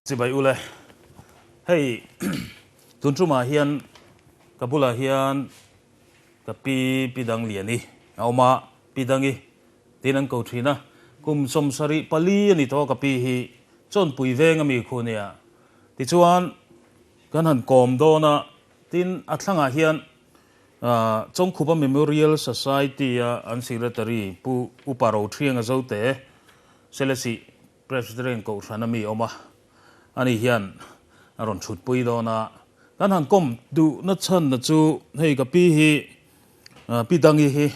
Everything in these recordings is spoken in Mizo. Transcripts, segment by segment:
Chibai ule, hei tun tumah hian ka bulah hian ka pi Pi Dangliani a awm a, Pi Dangi tiin an ko thin a, kum 74 a ni tawh ka pi hi Chawnpui veng a mi khu nia. Tichuan kan han kawm dawn a, tin a thlangah hian Chawngkhupa Memorial Society a an Secretary Pu Upa Rothianga Zote Selesih Presbyterian Kohhran a mi awm a, ani hian a rawn thutpui dawn a. Kan han kawm duhna chhanna chu hei ka pi hi, Pi Dangi hi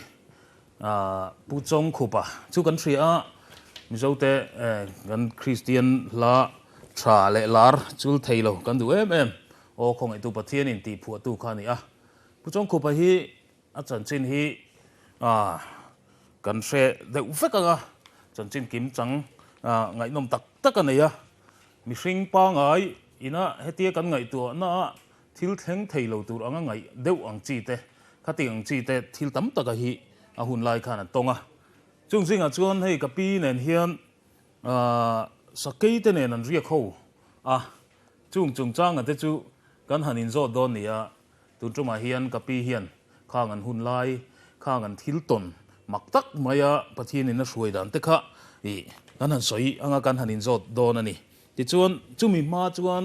Pu Chawngkhupa chu kan hria a, Mizote kan Kristian hla tha leh lar chul thei lo kan duh em em, aw khawngaihtu Pathianin tih phuahtu kha a ni a. Pu Chawngkhupa hi A chanchin hi kan hre deuh vek ang a, chanchin kim chang ngaihnawm tak tak a nei a. Mihring pangai ina hetia kan ngaihtuahna a thil thleng thei lo tur anga ngaih deuh ang chi te, khati ang chi te thil tam taka hi a hun lai khan a tawng a. Chung zingah chuan hei ka pi nen hian sakei te nen an riak ho a, chung chungchanga te chu kan han inzawt dawn ni a. Tun tumah hian ka pi hian khang an hun lai, khang an thil tawn mak tak maia Pathianin a hruai dan te kha ih kan han sawi anga kan han inzawt dawn a ni. Tichuan, chumi hma chuan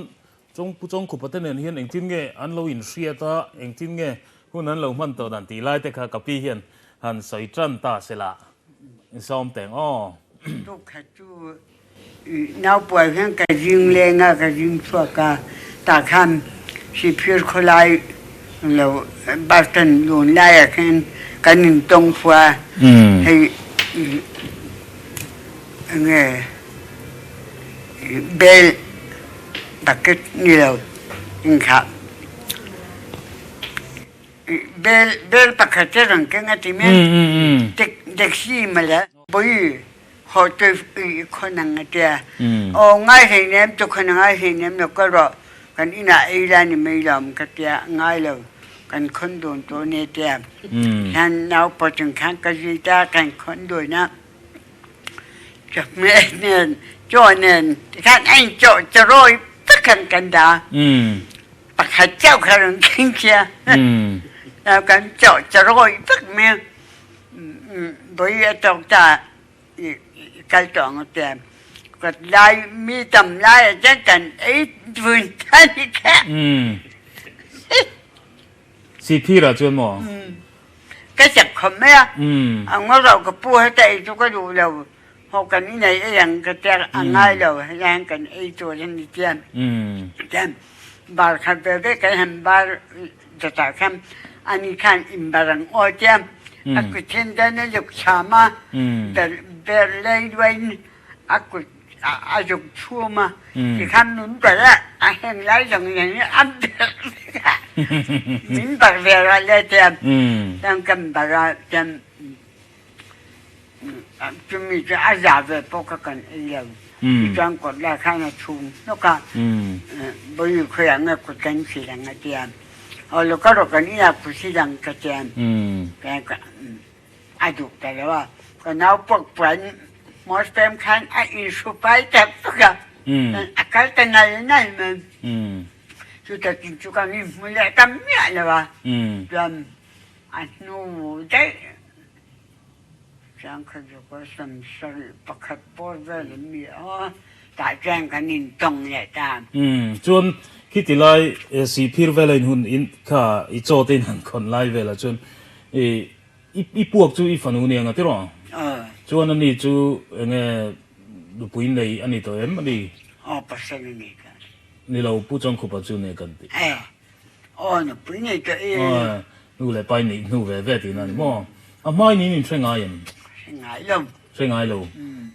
Chawng Pu Chawngkhupa te nen hian engtin nge an lo inhriat a, engtin nge hun an lo hman tawh dan tih lai te kha ka pi hian han sawi tan ta se la, insawm teng aw. Tukhat chu Naupuai hian ka zing leng a, ka zing chhuak a, tah khan Sihphir khawlai lo bus stand lun laiah khan kan intawng fua a, hei enge bel bucket ni lo inkhah bel bel pakhat te rawn keng a ti mai taxi mawle. Pui ho tu i khon ang a tia. Aw ngai hlei nem tu khon ngai hlei nem lo ka rawh kan inn ah ei la ni mei lawm ka tia ngai lo kan khon dun tu ne tia. Khan nau pa chung khan ka zui ta kan khon dun a. Chawhmeh nen chaw nen khan ein chaw charawi tak khan kan da. Pakhat chauh kha run khin chia. Kan chaw charawi tak me. Bui a tawk ta i kal tawh ang tia. Ka lai mi tam lai ah cun kan ei vun than i kheh. Sihphir ah cun maw? Ka chek khom e. A ngoro ka pu he ta ei cu ka duh lo. Ho kan i nei ei ang ka tia a ngai lo han kan ei tur hin ni tiam. Tiam bar khat ve ve kan han bar Chutah khan ani khan in barang aw tiam a kut hin den a zuk cham a, ber lei duai in a kut a zuk chhum a, tikhan min ber a, a heng lai zawng zawng hi a ber vek a, min bar ve a le tiam, tiam kan bar a tiam chumi chu a za ve pawh kha kan ei lo. Tichuan kawt lai khan a chhum hnawk a, Bawi khawiah nge kut kan thil ang a ti a. Aw lo ka rawh kan inah kut thil ang ka ti a. A duh ta lo a. Ka nau pawh puan hmawr pem khan a inhru pai ta vek a. A kal ta nal nal mai. Chutah tin chu kan inhmu leh ta miah lo a. Chuan a hnu daih. Siangkhazuka 71 pawl vel an ni a, tah chuan kan intawng leh ta. Chuan khiti lai Sihphir vela in hun in kha i chaw te in han khawn lai velah chuan i i puak chu i fanu ni ang a tiraw? Chuan ani chu enge nupui nei a ni tawh em a ni? Aw pasal a ni ta. Ni lo Pu Chawngkhupa chu nei kan ti. Aw nupui nei tawh i. Nu leh pa in neih hnu ve ve tihna a ni maw? A hma in in in hre ngai em? Hre ngai lo. Hre ngai lo.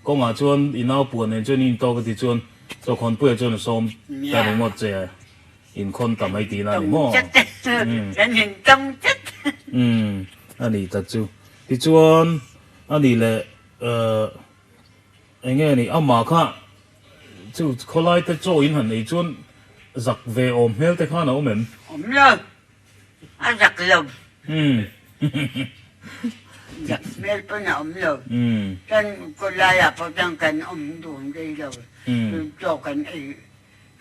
Kawngah chuan i nau puan nen chuan i intawk a ti chuan Chawkhawnpuia chuan a sawm ta ringawt che a, in khawn ta mai tihna a ni maw? Kan intawng chat. Umm a nih tak chu. Tichuan a nih leh eng nge ni amah kha chu khawlai te chaw in han ei chuan zak ve awm hmel te khan a awm em? Awm lo. A zak lo. Zak hmel pawn a awm lo. Chuan kawtlaiah pawh chuan kan awm dun rei lo. Chaw kan ei.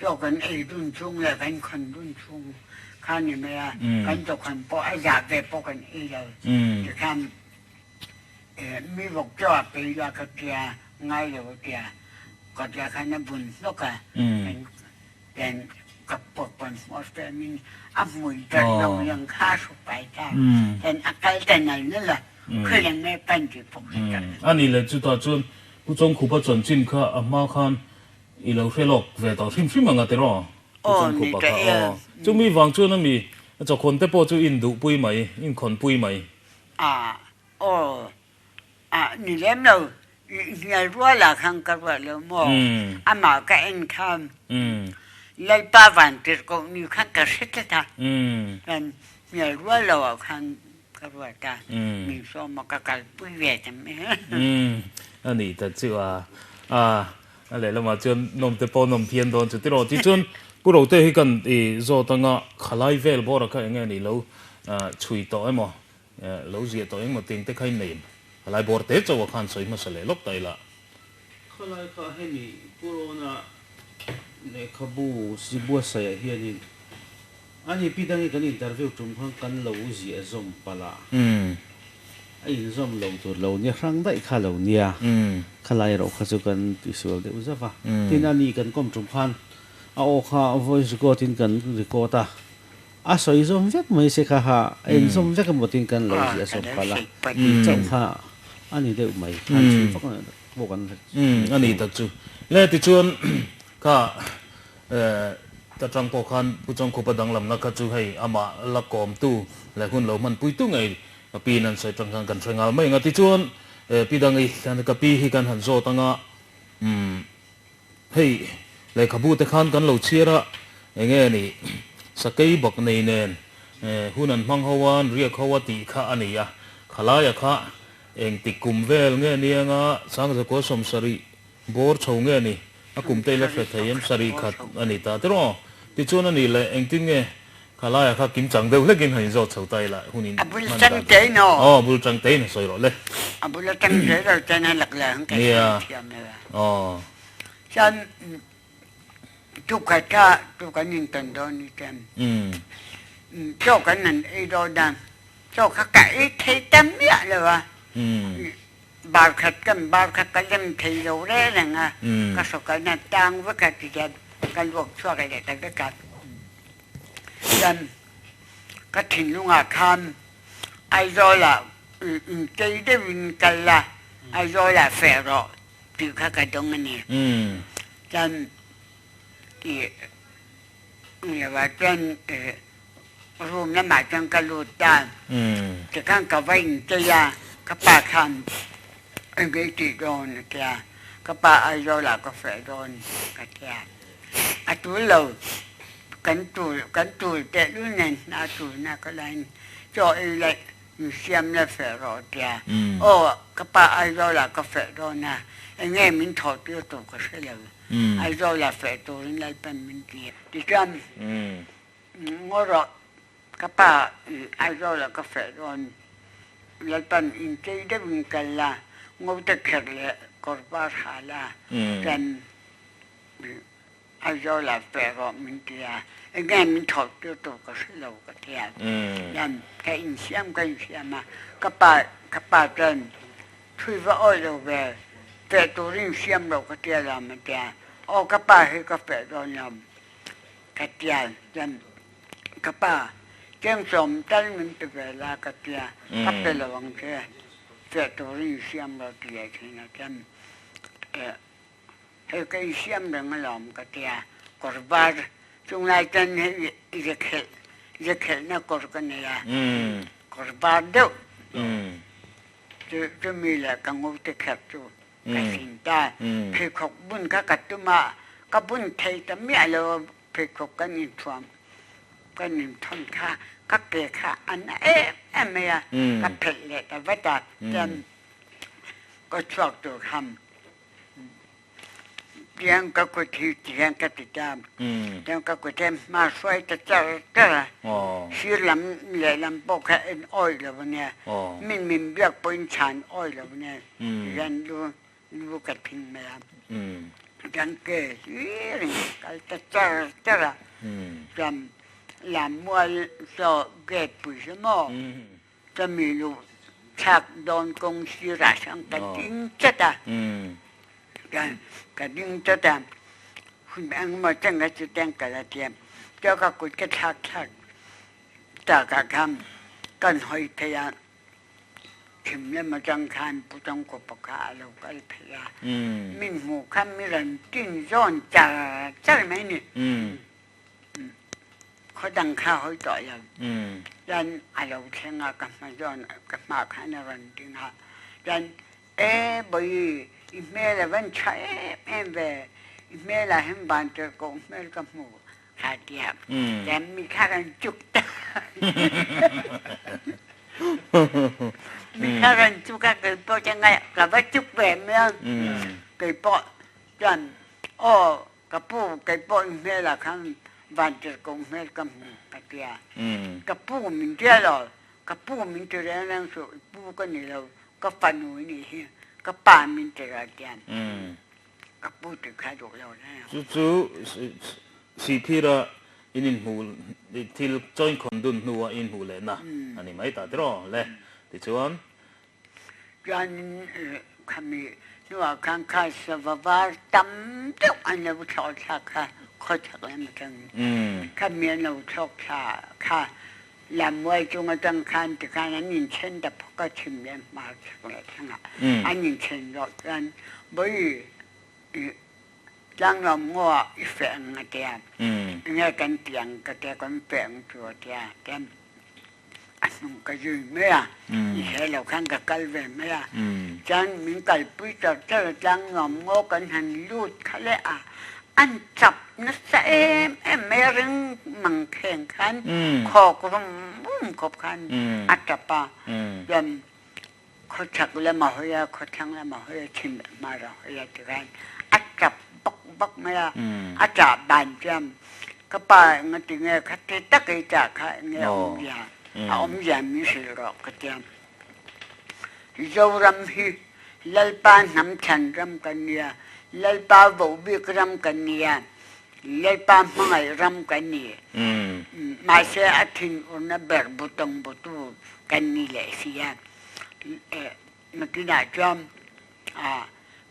Chaw kan ei dun chhung leh kan khawn dun chhung kha ni mai a, kan chawkhawn pawh a zah ve pawh kan ei lo. Tikhan mi vawk chaw a pei la ka tia ngai lo a tia, ka tia khan a bun hnawk a, kan ka pawt pawn hmuh fem in a hmui ber lo lang kha a hru pai ta, ten a kal ta nal nal a, khawilai nge pan tih pawh hre tak lo. A nih leh chutah chuan Pu Chawngkhupa chanchin kha a hma khan I lo hre lawk ve tawh hrim hrim ang a tiraw? Pu Chawngkhupa kha aw. Chumi vang chuan a mi chawkhawn te pawh chu in duhpui mai, in khawnpui mai. A aw a ni lem lo, hnial rualah khan ka ruat lo maw? Amah ka en khan Lalpa van tirhkoh ni khan ka hre tlat a, chuan hnial rual lo ah khan ka ruat a, min sawm a ka kalpui ve ta mai. A nih ta chu a, a lehlamah chuan nawm te pawh nawm phian dawn chu tiraw? Tichuan Pu Rote hi kan i zawt anga khalai vel bawra kha eng nge ni lo chhui tawh emaw? Lo ziah tawh engmaw ting te kha in nei a lai bawr te chauh a khan sawi hmasa leh lawk ta ila. Khawlai kha hemi Purona lehkhabu Sibuasaiah hianin ani pi dangi kan interview tum khan kan lo ziah zawm palh a, a inzawm lo tur lo nia hrang daih kha lo nia, khalai erawh kha chu kan tisual deuh zauh a. Tin ani kan kawm tum khan a aw kha voice record in kan record a, A sawi zawm vek mai se kha ha a in zawm vek emaw tin kan lo ziah sawm palh a, tih chauh kha a ni deuh mai. Han chhui vak pawh kan hre Umm a ni tak chu. Le tichuan kha ta tang pawh khan Pu Chawngkhupa danglamna kha chu hei amah la kawmtu leh hun lo hmanpuitu ngei ka pi in an sawi tang khan kan hre ngal mai ang a. Tichuan Pi Dangi ka pi hi kan han zawt ang a, umm Hei, lehkhabu te khan kan lo chhiar a, enge ni, sakei bak nei nen hun an hmang ho a, an riak ho a tih kha a ni a. Khalaia kha engtik kum vel nge ni anga Sangzakua sawmsarih bawr chho nge ni, a kum te ila hre thei em, sarih khat a ni ta tiraw? Tichuan a ni leh engtin nge khalaia kha kimchang deuh hlekin han inzawt chho ta ila hun in A bul tang te in aw. Aw, bul tang te in a sawi rawh le. A bul atang zel lo chuan a lak leh ang ka Nia. hrethiam lo a. Aw. Chuan tukhat kha tu kan intawn dawn ni chuan chaw kan han ei dawn a, chaw kha ka ei thei ta miah lo a. Bar khat kan bar kha ka lem thei lo reng reng a, ka sawkana tang vek a tihian ka luak chhuak leh ta vek a. Chuan ka thinlungah khan Aizawlah inchei deuhin kal la, Aizawlah feh rawh tih kha ka dawng a ni. Chuan ih lehah chuan room lamah chuan ka lut ta, tikhan ka va inchei a, ka pa khan eng i tih dawn a tia, ka pa Aizawlah ka feh dawn ka tia, a tul lo. Kan tul kan tul tehlul nen hna tulnak ka lain chaw ei leh insiam la feh rawh tia aw ka pa Aizawl ah ka feh dawn a enge min thawh tir tur ka hre lo Aizawl ah feh turin Lalpan min ti a tichuan ngaw rawh ka pa Aizawl ah ka feh dawn Lalpan inchei deuhin kal la ngote kher leh kawr var ha la chuan Aizawl ah feh rawh min ti a, enge min thawh tir tur ka hre lo ka ti a, chuan ka insiam ka insiam a, ka pa ka pa chuan thui va awih lo ve, feh turin siam loh ka ti alawm a ti a, aw ka pa hi ka feh dawn lo ka ti a, chuan ka pa chengchawm tal min pe ve la ka ti a, ka pe lo ang che, feh turin siam lo ti leh thin a, chuan Hei ka insiam reng alawm ka ti a, kawr var chunglai chuan hei zekhelh zekhelhna kawr ka nei a, kawr var deuh chu chumi leh ka ngute kher chu ka sin ta. Pheikhawk bun kha ka tum a, ka bun thei ta miah lo a, pheikhawk kan inthuam kan inthawn kha ka ke kha a na em em mai a, ka phelh leh ta vat a, chuan ka chhuak tur khan Tiang ka kut hi tihian ka ti ta. Tiang ka kut hi hma hruai ta char char a. Sir lam lehlam pawh kha en awih lo a nia. Min min biak pawhin chhan awih lo a nia. Tihian lu lu ka thing mai a. Kan ke hlirin kal ta char char a, chuan Lammual saw gate pui hi maw chumi luh thlak dawn kawng sirah hian ka ding chat a, chuan ka ding chat a, hun engemaw chen ka chu ten ka la tia, chuan ka kut ka thlak thlak takah khan kan hawi phei a. Thim lem atang khan Pu Tawngkawpa kha a lo kal phei a, min hmuh khan mi rawn tin zawn char char mai ni. Khaw dang kha hawi tawh lo. Chuan a lo thleng a, ka hma zawn, ka hma khan a rawn ding a. Chuan, E Bawi, i hmel a van tha em em ve, i hmelah hian van tirhkoh hmel ka hmu. Kha tia chuan mi kha kan chuk ta. Mi kha kan chuk a, kei pawh chuan ngai ka va chuk ve mai a. Kei pawh chuan aw ka pu kei pawh i hmelah khan vantirhkoh hmel ka hmu ka tia. Ka pu min tia lo, ka pu min ti reng reng suh, i pu ka ni lo, ka fanu i nih hi, ka pa min ti rawh a tia. Ka pu ti kha duh lo le. Chu chu Sihphira in inhmuh thil chawinkhawn dun hnua in hmuh lehna a ni mai ta tiraw le tichuan. Chuanin khami hnuah khan kha sava var tam deuh an lo thlawh thla kha khawchhak lam atangin khami an lo thlawk thla kha Lammual chung atang khan tikhan an inthen ta phawk a chim le hmar chak le thlangah an inthen zawh chuan bawi tlanglawm ngaw ah i feh ang a tia nge kan ti ang ka tia kan feh ang chu a tia tian a hnung ka zui mai a i he lo khan ka kal ve mai a chuan min kalpui char char a tlanglawm ngaw kan han lut kha leh a An chap nasa em em mai a ring mangkheng khan khawk rum rum khawp khan a tap a. Chuan khawchhak lam a hawi a, khawthlang lam a hawi a, chhim leh hmar a hawi a tikhan a tap bawk bawk mai a. A tah ban chuan ka pa engati nge khati tak i tah kha enge a awmzia a awmzia min hrilh rawh ka tia. Zoram hi Lalpa hnam chhan ram kan nia, Lalpa vohbik ram kan nia, Lalpa hmangaih ram kan ni. Mahse a thinurna ber butawng butu kan ni leh si a. Nakinah chuan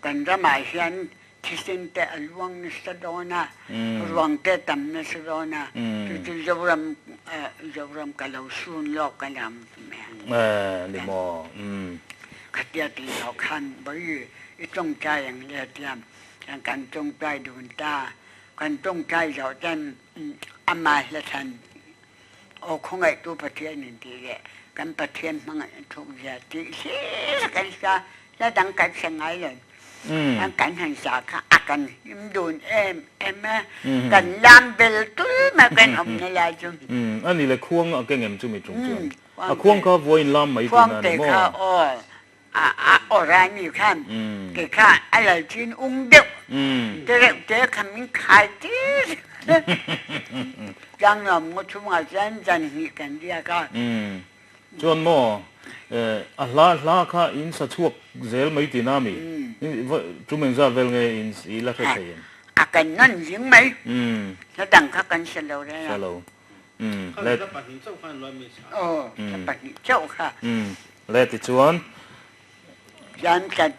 kan ramah hian thisen te a luang nasa dawn a, ruang te a tam nasa dawn a, chu chu Zoram Zoram ka lo sun lawk a lam mai a. Ni maw? Khatia tih loh khan bawi i tawngtai ang le tia kan tawngtai dun ta, kan tawngtai zawh chuan amah hla thlan aw khawngaihtu Pathian in tih leh kan Pathian hmangaih a thuk zia tih hlir kan hria, hla dang kan hre ngai lo. An kan han sa kha a kan him dun em em a, kan lam bel tul mai kan awmna lai chu. Ani le khuang a keng em chumi chung chuan? A khuang kha vawiin lam mai tihna a ni maw? Khuang te kha aw, a awr a ni khan te kha a lal chin ung deuh te reuh te kha min khai tir. Tlangnuam ngaw chhungah chuan zan hnih kan riak a. Chuan maw a hla hla kha in sa chhuak zel mai tihna ami? Tum engzat vel nge in i la hre thei em? A kan nawn zing mai. Hla dang kha kan hre lo reng a. Hre lo. Kha hla pahnih chauh khan lo mi sa. Aw, hla pahnih chauh kha. Le tichuan. Chuan kan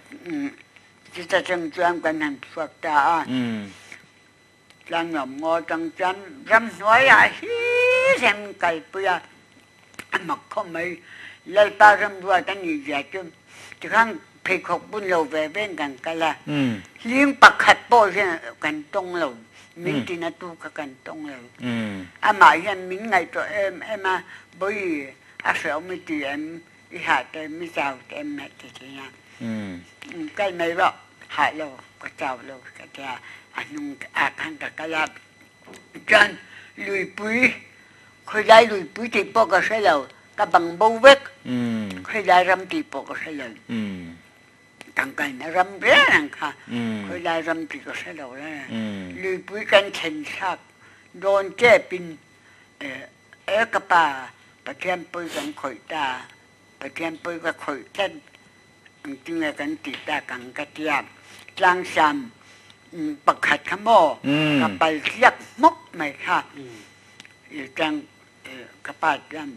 chuta tang chuan kan han chhuak ta a. Tlangnuam ngaw tang chuan ramhnuaiah hlir hian min kalpui a, a mak khawp mai. Lalpa ramruat a nih zia chu tikhan pheikhawk bun lo ve vein kan kal a, hling pakhat pawh hian kan tawng lo, min tina tu kha kan tawng lo. Amah hian min ngaihtuah em em a, Bawi a hrehawm i ti em, i hah te em, i chau te em heh ti thin a, kal mai rawh. Hah lo, ka chau lo ka tia, a hnung ah khan ka kal a. Chuan luipui, khawilai luipui tih pawh ka hre lo, ka bang bo vek. Khawilai ram tih pawh ka hre lo. Tangkaina ram reng ang kha, khawilai ram tih ka hre lo reng a. Luipui kan thlen thlak dawn tepin e ka pa Pathian pawi kan khawih ta, Pathian pawi ka khawih tlat. Engtinge kan tih tak ang ka tia. Tlangsam Pakhat kha maw ka pal tliak hmawk mai kha i tang ka pa chuan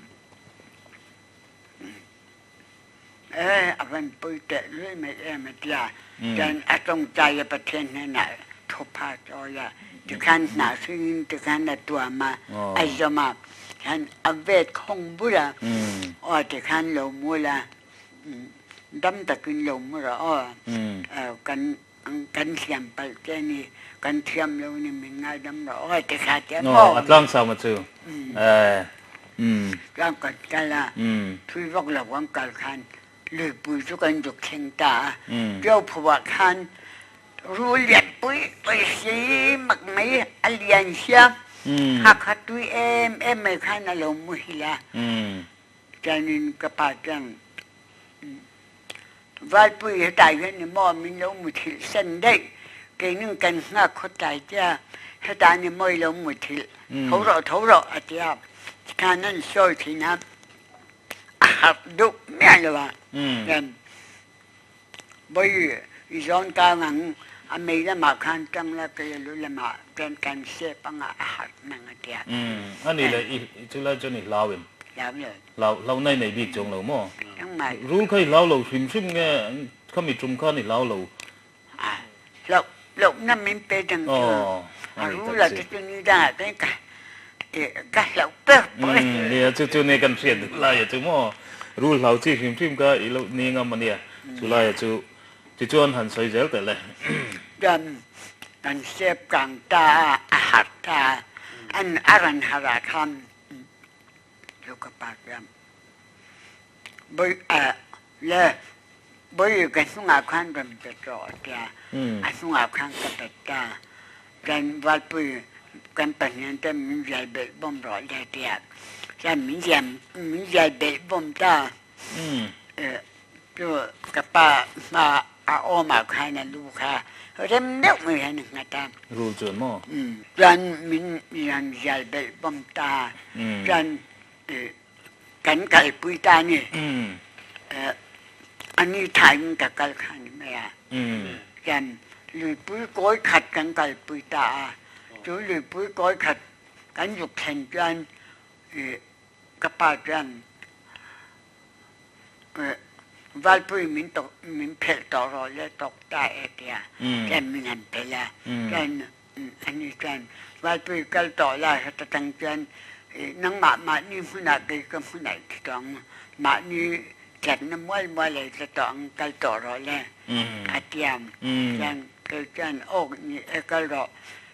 e a van pui teh lul mai em a tia chuan a tawngtai a Pathian hnenah thupha chawi a tikhan hnah hringin tikhan a tuam a a zawm a hian a vet khawng bul a aw tikhan lo mu la dam takin lo mu rawh aw kan kan thiam palh te ni kan thiam lo ni min ngaidam rawh aw ti kha te maw a tlang sama chu eh tlang kan kal a thui vak lo kan kal khan luipui chu kan zuk thleng ta a Tio phuah khan rul lian pui pui si mak mai a lian sia hakha tui em em mai khan a lo muhil a chuanin ka pa chuan Valpui hetah hian ni maw min lo muthilh san daih, keinin kan nghak khawtlai tia hetah ni maw i lo muthilh, tho rawh tho rawh a ti a, tikhan an sawi thin a, a harh duh miah lo a, Bawi i zawn kang ang, a mei lamah khan tang la kei a lu lamah chuan kan sep anga a harh nang a ti a. Ani le i chulai chuan i hlau em? Hlau lo. Hlau hlau nai nei bik chuang lo maw? Rul kha i hlau lo hrim hrim nge khami tum khan i hlau lo? Hlauh hlauhna min pe dang chu a rul a te chu ni dangah chuan ka ka hlauh ber pawh a ni. Nia chu chu nia kan hriat duh laia chu maw? Rul hlau chi hrim hrim kha i lo ni ngam a nia chu laia chu tichuan han sawi zel teh le. Chuan kan sep kang ta a, a harh ta a, an a rawn harh ah khan Cu ka pa tiang boi le boi ka hnungah khan ram pe rawh tiah a hnungah khan ka pet ta. Cun Valpui kan pahnih te min vial belh bawm rawh le tiah cun min ziam min vial belh bawm ta. Cu ka pa hma a awm ah khan a lu kha rem deuh mai hian a hngat a. Rul chuan maw? Cun min yan zial belh bawm ta. Cun kan kalpui ta ni. Ani thai in ka kal kha ni mai a. Cun luipui kawi khat kan kalpui ta a. Cu luipui kawi khat kan zuk thlen cun ka pa chuan Valpui min tok min phelh tawh rawh le tok ta e tiah chuan min han phelh a. Chuan ani chuan Valpui kal tawh la heta tang chuan nangmah mahni hmunah kei ka hmunah i thi tawh ang mahni tlatna mual mual a i tla tawh ang kal tawh rawh le a tia. Chuan kei chuan awk ni e kal rawh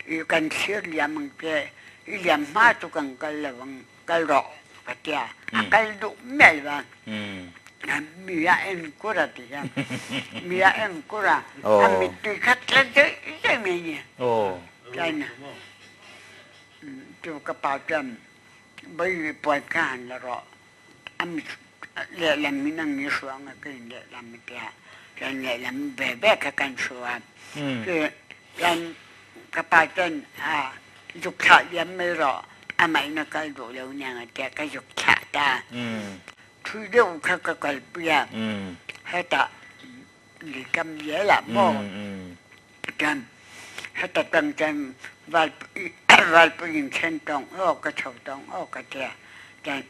i kan thlir liam ang che i liam hma chu kan kal lo ang kal rawh ka tia a kal duh mial va mi a en kur a ti hian mi a en kur a a mittui kha tla zui zui mai ni chuan chu ka pa chuan bawi puan kha han la rawh a mit lehlam in a ngi hruang a ka in lehlam a tia chuan lehlam ve ve kha kan hru a chuan Ka pa chuan a zuk thlah liam mai rawh, amah in a kal duh lo niang a tia ka zuk thlah ta. Thui deuh kha ka kalpui a, hetah likam zel ah maw chuan heta tang chuan Valpui in then tawng aw ka chho tawng aw ka tia chuan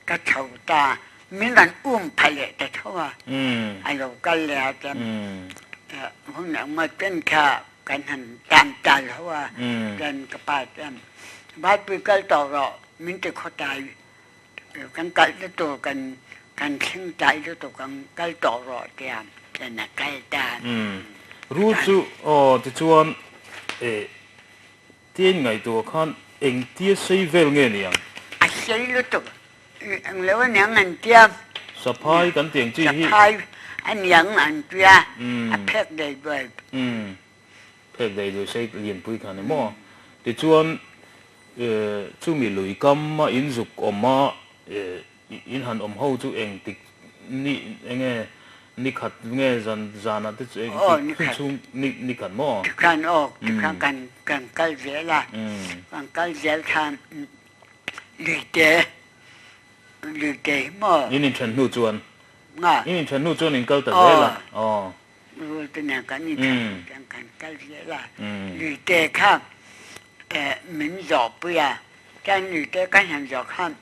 ka chho ta min rawn um pha leh ta tho a a lo kal leh a chuan hun engmaw chen kha kan han tam tal ho a chuan ka pa chuan Valpui kal tawh rawh min ti khawtai kan kalh na tur kan kan thleng tlai lutuk ang kal tawh rawh tia chuan a kal ta. Rul chu aw tichuan Tiin ngaihtuah khan engtia sei vel nge ni ang? A sei lutuk eng lo aniang an tia. Saphai kan tih ang chi hi. Saphai aniang an tia a phek dei duai. Umm phek dei duai sei lianpui khan ni maw? Tichuan chumi lui kam a in zuk awm a In han awm ho chu eng tik ni enge ni khat nge zan zanah te chu eng tik hun chhung ni ni khat maw? Tikhan aw tikhan kan kan kal zel a kan kal zel khan luite luite hi maw? In inthen hnu chuan in inthen hnu chuan in kal ta zel a aw. Rul te nen kan inthlan chuan kan kal zel a, luite kha min zawhpui a, chuan luite kan han zawh khan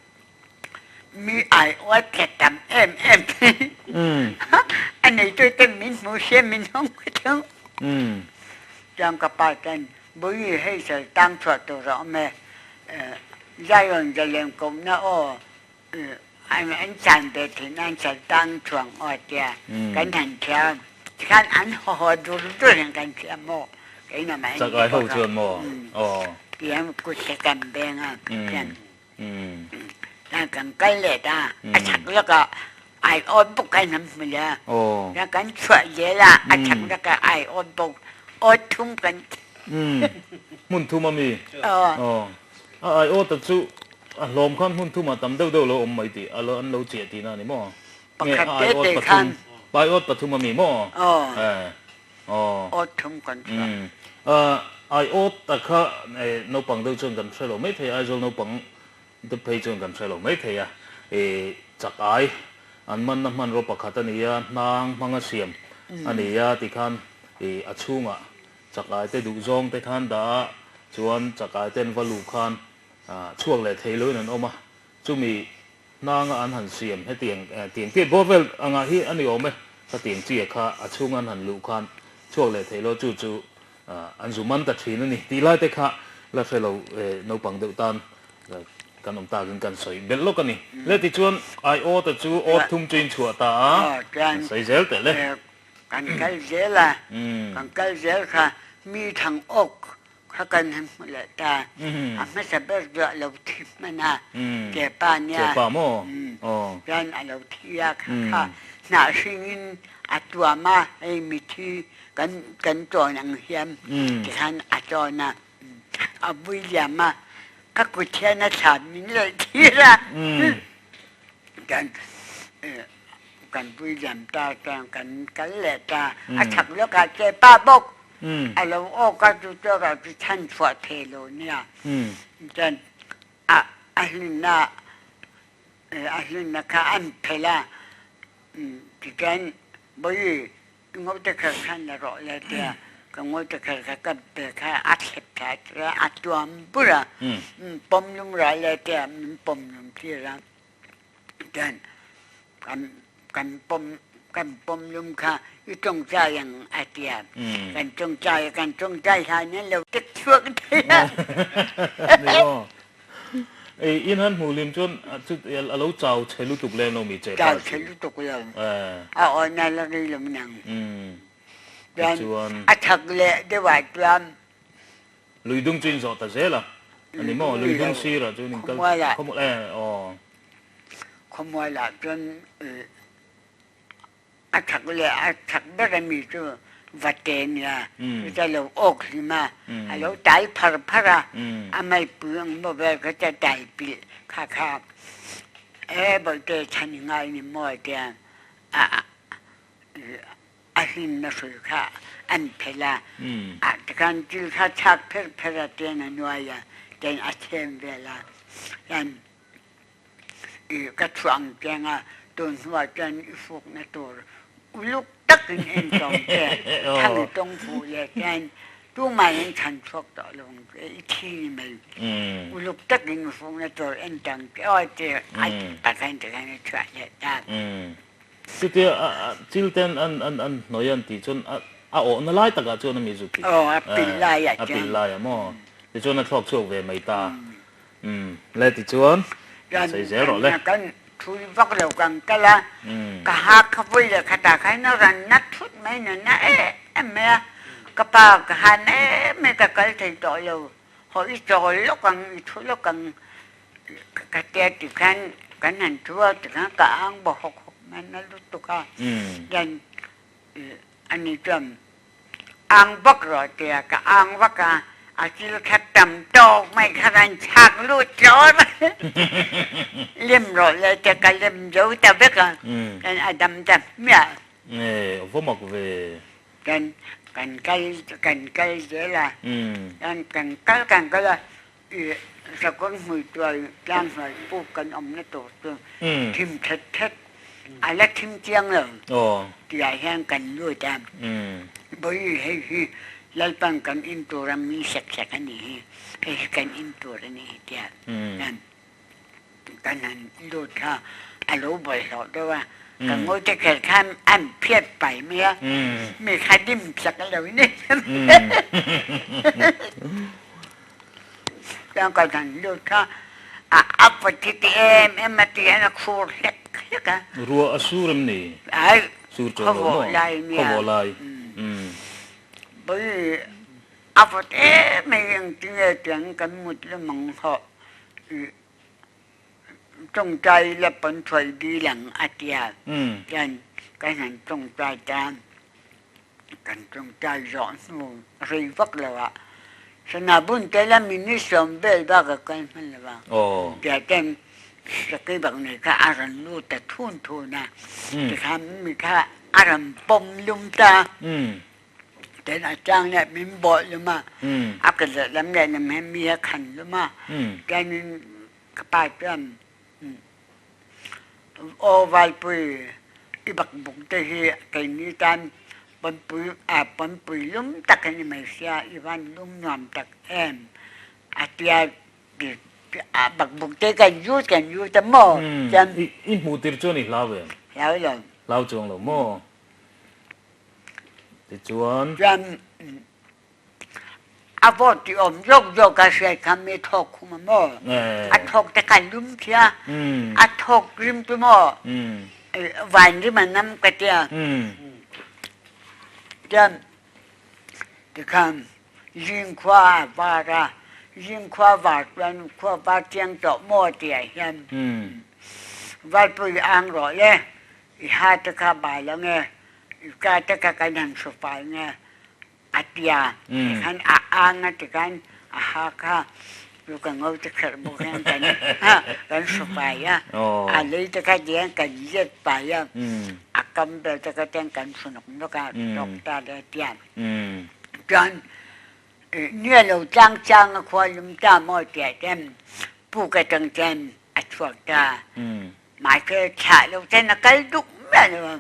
mi aiawt tla tam em em a neitute min hmu sia min hawng thung. Chuan ka pa chuan Bawihi hei sal tang chhuah tur a awm e, Zion zalen kohna aw An chan ve thin an sal tang chuang aw tia kan han thiam tikhan an haw haw dur dur in kan thiam maw keina mah Chak ai ho chuan maw aw tiang kut te kan beng a tiang tiang kan kal leh ta a chak lawk ah ai awt bawk kan han hmu leh a tiang kan chhuah zel a a chak lawk ah ai awt bawk awt thum kan hmun thum ami aw A aiawta chu a hlawm khan hmun thumah tam deuh deuh lo awm mai tih a lo an lo chiah tihna a ni maw? Nge Pakhat a te aiawt te pathum khan. Aiawt pathum a mi maw? Aw. Eh aw. Awt thum kan chhuah. Umm a aiawta kha eh naupang deuh chuan kan hre lo mai thei a, Aizawl naupang te phei chuan kan hre lo mai thei a, eh chak ai an manna hmanraw pakhat a ni a, hnang hmanga siam a ni a tikhan eh a chhungah Chakai te duh zawng te khan dah a, chuan chakai ten va luh khan chhuak leh thei loin an awm a, chumi hnanga an han siam hetiang tiang chiah bawr vel angah hi a ni awm e, khatiang chiah kha a chhung an han luh khan chhuak leh thei lo chu chu an zu man ta thin a ni tih lai te kha la hre lo naupang deuh tan kan awm takin kan sawi belh lawk a ni. Le tichuan aiawt a chu awt thum chu in chhuah ta a, sawi zel teh le. Kan kal zel a, kan kal zel kha mi thang awk kha kan han hmu leh ta. A hmasa ber chu a lo thi hman a, Kepa nia. Kepa maw? Chuan a lo thi a, kha kha hnah hringin a tuam a, hei mithi kan kan tawn ang hian tikhan a tawn a, a vui liam a, ka kut hian a thlan min leh tir a. Kan Kan pui liam ta chuan kan kal leh ta. A chhak lawkah che pa bawk a lo awk a, chu chuakah chu chhan chhuah thei lo nia. Chuan a a hlinna a hlinna kha an phelh a, tichuan Bawihi Ngote kher khan la rawh le tia ka ngote kher kha ka pe kha a thlep thla tia a tuam bur a, pawm lung ral le tia min pawm lung tir a. Chuan kan kan pawm kan pawm lum kha i tawngtai ang a tia. Kan tawngtai a kan tawngtai hlan hian lo tek chhuak thei a. Ni maw? Ei in han hmuh hlim chuan chu a lo chau chhe lutuk lem lo mi che pa chu. Chau chhe lutuk lo. A awna la rei lo nang. Chuan a thak leh deuh ah chuan Lui dung chu in zawh ta zel a, a ni maw? Lui dung sirah chuan in kal khawmual eh aw. Khawmualah chuan a chak leh a chak ber a mi chu va te nia, chuta lo awk hlim a, a lo tai phar phar a, a maipui ang maw vel kha chu a tai pilh kha kha e bawihte chhan i ngai ni maw tia a a hlimna hrui kha an phelh a, ah tikhan thil kha chak pher pher a tian a nuai a, tian a thlem vel a, hian i ka chhuah ang chiang a, tun hnuah chuan i fukna tur uluk takin en tawng che, thang i tawng fuh leh chuan tumah in chhan chhuak tawh lo ang che, i thi ni mai, uluk takin i fukna tur en tang che aw ti a takhan tikhan a chhuah leh ta. Chutia a chil ten an an an hnawih an tih chuan a a awhna lai takah chuan a mi zuk tih. Aw a pil laiah chuan. A pil laiah maw. Tichuan a thlawk chhuak ve mai ta. Umm le tichuan sawi zel rawh le. Kan thui vak lo kan kal a, ka ha kha vawi leh khatah khan a rawn na thut mai na na em em mai a, ka pa ka ha na em mai ka kal thei tawh lo, haw i chawl lawk ang i thu lawk ang Ka tia ti khan kan han thu a tikhan ka ang bawk hawk hawk mai na lutuk a then ani chuan ang vak rawh a tia ka ang vak a a thil kha tam tawk mai kha rawn chhak lut tlawr lem rawh le tia ka lem zo ta vek a then a dam ta hmiah. Nge va mak ve. Then kan kal kan kal zel a then kan kal kan kal a I sakawr hmuitual tlang hnuai puk kan awmna tur chu thim thet thet. A la thim chiang lo tihah hian kan lut a, Bawihi hei hi Lalpan kan in tura min sek sek a nih hi, hei hi kan in tur a nih hi tia kan han lut kha a lo bawlhhlawh deuh a, ka ngawi te kher khan an phiat pai mai a, mi kha dim chak a lo ni. Chuan kan han lut kha a a pawti ti em em a ti hian a khur hlek hlek a. Ruah a sur em ni? Ai, Sur tawh lo maw? Khawvawh lai nia. Khawvawh lai. Bawi a vawt em mai engtinge tiang kan mut lamang hawh i tawngtai la pawn thuai dil ang a tia. Chuan kan han tawngtai ta. Kan tawngtai zawh hnu rei vak lo ah sana bun te la minute sawm vel bak a kal hman lo a. Tiah ten sakei bak nei kha a rawn lut ta thun thun a. Tikhan mi kha a rawn pawm lum ta. Ten a chang leh min bawh lum a. A ka lehlam lehlam hian mi a khan lum a. Tianin ka pa chuan Aw Valpui, i bakbuk te hi keini tan pawnpui ah pawnpui lum tak a ni mai sia, i van lum nuam tak em a tia a bakbuk te kan zut kan zut a maw chuan. I hmuh tir chuan i hlau em? Hlau lo. Hlau chuang lo maw? Tichuan. Chuan A vawt ti awm zawk zawk a hriat kha mi thawk khum a maw? A thawk te kha lum thia, a thawk rim chu maw van rim a nam ka tia. Chuan tikhan zing khua a var a, zing khua var chuan khua var chiang tawh maw tih ah hian Valpui ang rawh le, i ha te kha bal ang e, i ka te kha kan han hru fai nge. A tia tikhan a ang a tikhan a ha kha chu ka ngo te kherh bawk hian kan kan hru fai a, a lei te kha tihian kan let fai a, a kam vel te kha tihian kan hru nawk nawk a, tawk ta le a tia. Chuan nia lo tlang chang a khua lum ta maw tiah chuan puk atang chuan a chhuak ta. Mahse thlah lo ten a kal duh miah lo a.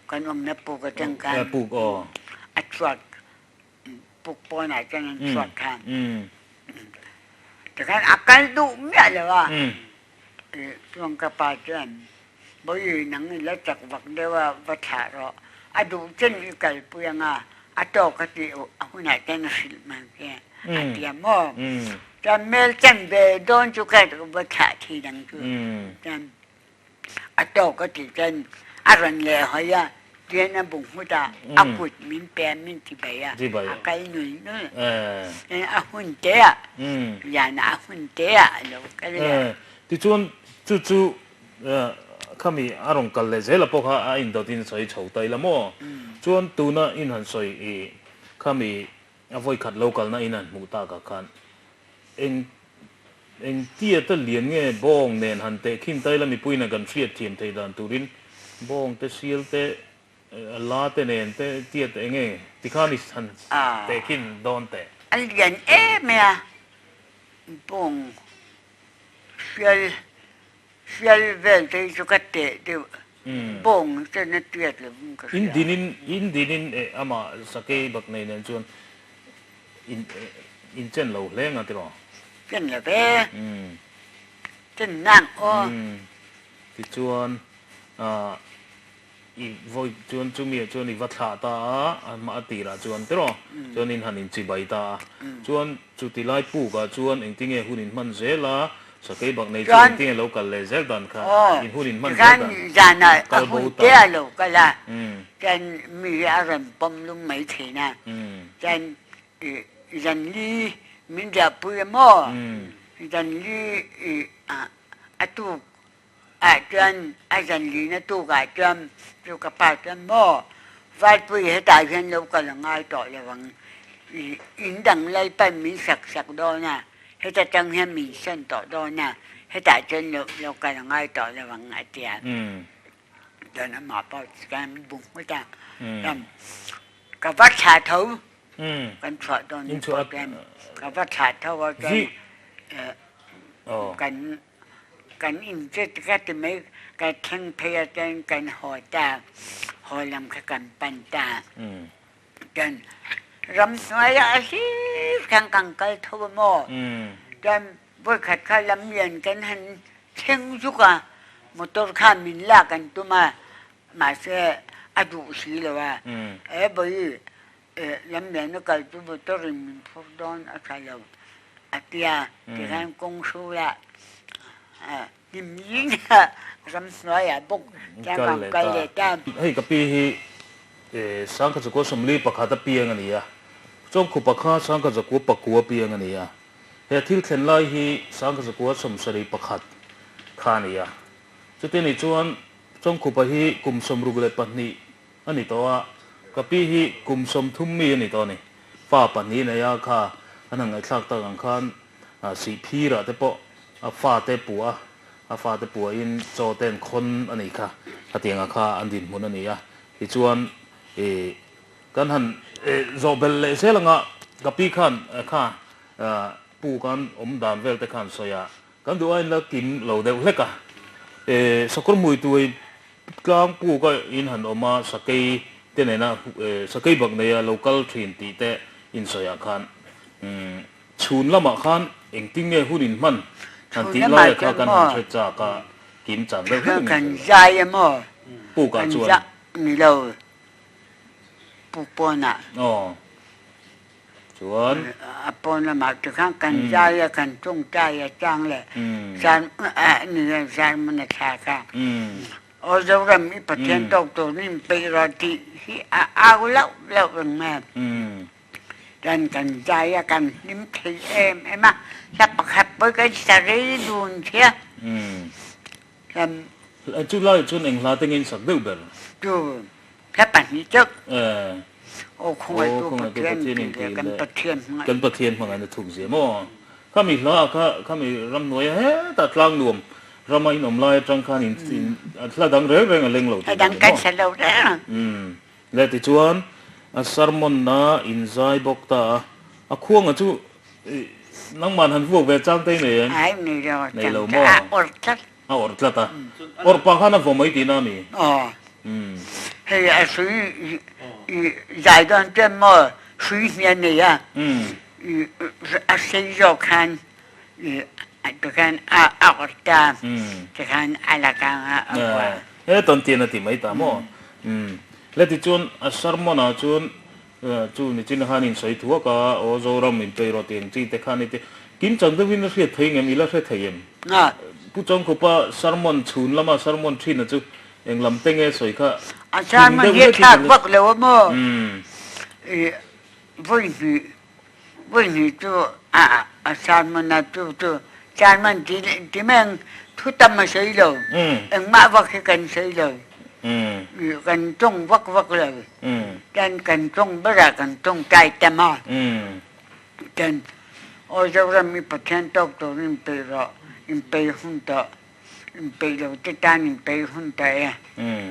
Kan umnak puk a tang khan puk aw a chuak puk pawn ah cun an chuak khan tikhan a kal duh miah lo a tuang ka pa cun bawi nang i la cak vak deuh ah va thlah rawh a duh cun i kalpui anga a tawk a ti a hun ah cun a hrilh man khi a tia maw cun mel can ve dawn cu ka va thlah thi dang cu cun A tawk a ti cun a ran le hoi ah rian a bung hmut ah a kut min pe min ti bei ah a kal nul nul. A hun te ah rian a hun te ah a lo kal le. Tichuan cucu khami a rawn kal leh zel a pawh kha a indawt in sawi chho ta ila maw? Chuan tuna in han sawi i khami a vawikhat lo kalna in han hmuh takah khan eng Engtia ta lian nge bawng nen han teh khin ta ila mipuiin a kan hriat thiam thei dan turin bawng te sial te la te nen te tia te enge tikhan i han teh khin dawn teh. A lian em e a, bawng sial sial vel te hi chu ka teh deuh bawng chuan a tiat lovin ka hria. In dinin in dinin amah sakei bak nei nen chuan In in chen lo hle nga tiraw? Chen lo ve. Chen nang aw. Tichuan i vawi chuan chumi ah chuan i va thlah ta a, a hma a tirah chuan tiraw? Chuan in han inchibai ta a. Chuan chuti lai puk ah chuan engtinge hun in hman zel a, sakei bak nei chu engtinge lo kal leh zel dan kha in hun in hman zel dan Zanah a hun te a lo kal a, chuan mi hi a rawn pawm lung mai thin a. Chuan zan li min riahpui a maw? Zan li a tuk ah chuan a zan lina tuk ah chuan chu ka pa chuan maw Valpui hetah hian lo kal a ngai tawh lo ang, in dang Lalpan min sak sak dawn a, heta tang hian min sawn tawh dawn a, hetah chuan lo kal a ngai tawh lo ang a ti a. Chuan amah pawh chuan bung nghut a, chuan ka va thlah tho, kan chhuah dawn ni pawh chuan ka va thlah tho a chuan kan. Kan in chu ka ti mai, ka thleng phei a chuan kan haw ta, haw lam kha kan pan ta. Chuan ramhnuaiah a hlir khan kan kal tho a maw? Chuan vawikhat kha lamlian kan han thleng zuk a, motor kha min lak an tum a, mahse a duh si lo a, e bawi Lamlian a kal chu motor in min phur dawn a tha lo a tia, tikhan kawng hrulah hnim zing ah ramhnuaiah bawk chuan kan kal leh ta. Hei ka pi hi Sangkha Zakua 41 a piang a ni a, Chawngkhupa kha Sangkha Zakua pakua piang a ni a, he thil thlen lai hi Sangkha Zakua 71 kha a ni a, chuti nih chuan Chawngkhupa hi kum 62 A ni tawh a, ka pi hi kum 30 mi a ni tawh a ni. Fa pahnih nei a kha an han ngaihthlak tak ang khan Sihphirah te pawh a fate puah a, a fate puahin chaw te an khawn a nih kha, khatianga kha an dinhmun a ni a. Tichuan ih kan han zawh belh leh zel anga ka pi khan kha pu kan awm dan vel te khan sawi a, kan duh aiin la kim lo deuh hlek a. Sakawr hmuituai Tlang puk a in han awm a, sakei te nena sakei bak neia lo kal thin tih te insawi ah khan chhun lamah khan engtin nge hun in hman han tih lai ah kha kan han hre chak a, kim chang deuh hlek in Kan zai emaw puk ah chuan ni lo puk pawnah. Aw. Chuan. A pawn lamah te khan kan zai a, kan tawngtai a chang leh zan ni a zan hmun a thlak a. Aw Zoram i Pathian tawk tur nin peih rawh tih hi a au lauh lauh reng mai a. Chuan kan zai a, kan hlim thei em em a, hla pakhat pawh kan sa rei dun thei a. Chuan. Chu laiah chuan eng hla te nge in sak deuh ber? Chu hla pahnih chauh. Aw khawngaihtu Pathian tih leh kan Pathian hmangaih. Kan Pathian hmangaihna thuk zia maw? Khami hla ah kha khami ramhnuai hetah tlang nuam rama in awm lai atang khan in hla dang reng reng a leng lo tih Hla dang kan hre lo reng. Le tichuan a sermon na in zai bawk ta a, a khuanga chu nangman han vuak ve chang te i nei em? Ai nei lo, Nei lo maw? a awrh tlat. A awrh tlat a, awrh pah khan a vaw mai tihna a mi? Aw, hei a hrui i zai dawn chuan maw hrui hmian nei a, a sei zawk khan i tikhan a awrh ta, tikhan a la kang a a vuah. He tawn tian a ti mai ta maw? Le tichuan a sermon ah chuan chu nichin khan in sawi thuak a, aw Zoram in pei rawh tih ang chi te khan i ti. Kim chang deuhin a hriat thei ngem? I la hre thei em? Pu Chawngkhupa sermon chhun lama sermon thin a chu eng lam te nge sawi kha A sermon hi a thlak vak lo a maw? I vawi hnih vawi hnih chu a sermon a chu chu sermon ti ti mai ang thu tam a sawi lo. Engmah vak hi kan sawi lo. Kan tawng vak vak lo. Chuan kan tawng berah kan tawngtai tam a. Chuan aw Zoram i Pathian tawk turin inpeih rawh, inpeih hun tawh, inpeih lo te tan inpeih hun tawh e